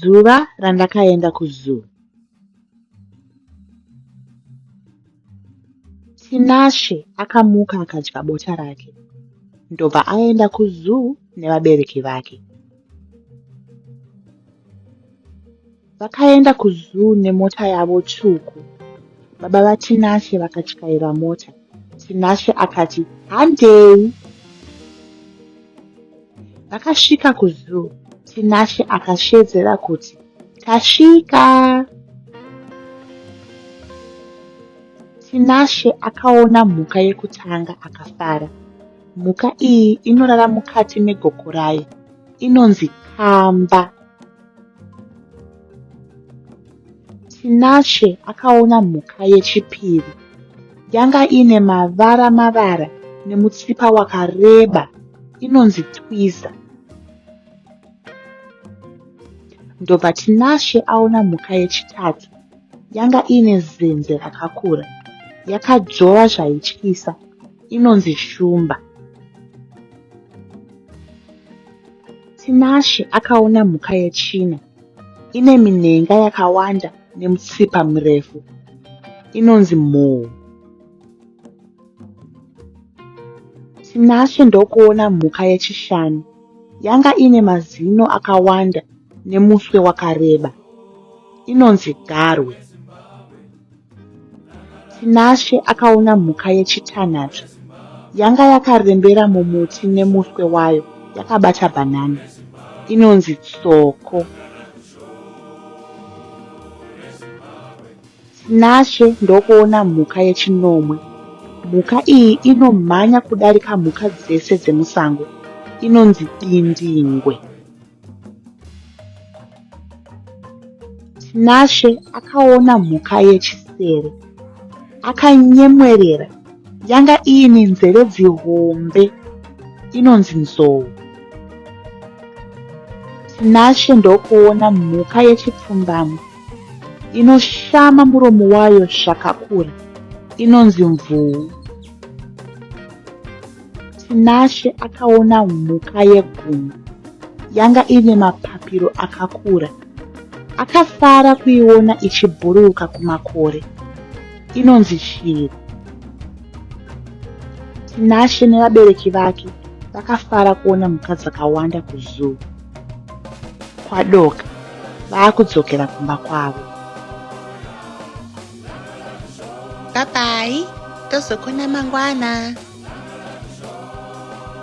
Zuva randakaenda kuzoo. Tinashe akamuka akadya bota rake ndobva aenda kuzoo nevabereki vake. Vakaenda kuzoo nemota yavo tsvuku. Baba vaTinashe vakatyaira mota. Tinashe akati handei. Vakasvika kuzoo Tinashe akasheedzera kuti tasvika. Tinashe akaona mhuka yekutanga akafara. Mhuka iyi inorara mukati megoko rayo. Inonzi kamba. Tinashe akaona mhuka yechipiri. Yanga iine mavara mavara nemutsipa wakareba. Inonzi twiza. Ndobva Tinashe aona mhuka yechitatu. Yanga iine zenze rakakura. Yakadzvova zvaityisa. Inonzi shumba. Tinashe akaona mhuka yechina. Ine minhenga yakawanda nemutsipa murefu. Inonzi mhou. Tinashe ndokuona mhuka yechishanu. Yanga iine mazino akawanda nemuswe wakareba. Inonzi garwe. Tinashe akaona mhuka yechitanhatu. Yanga yakarembera mumuti nemuswe wayo yakabata bhanana. Inonzi tsoko. Tinashe ndokuona mhuka yechinomwe. Mhuka iyi inomhanya kudarika mhuka dzese dzemusango. Inonzi dindingwe. Tinashe akaona mhuka yechisere. Akanyemwerera. Yanga iine nzeve dzihombe. Inonzi nzou. Tinashe ndokuona mhuka yechipfumbamwe. Inoshama muromo wayo zvakakura. Inonzi mvuu. Tinashe akaona mhuka yegumi. Yanga iine mapapiro akakura. Akafara kuiona ichibhururuka kumakore. Inonzi shiri. Tinashe nevabereki vake vakafara kuona mhuka dzakawanda kuzoo. Kwadoka, vakudzokera kumba kwavo. Bye bye, tozokona mangwana.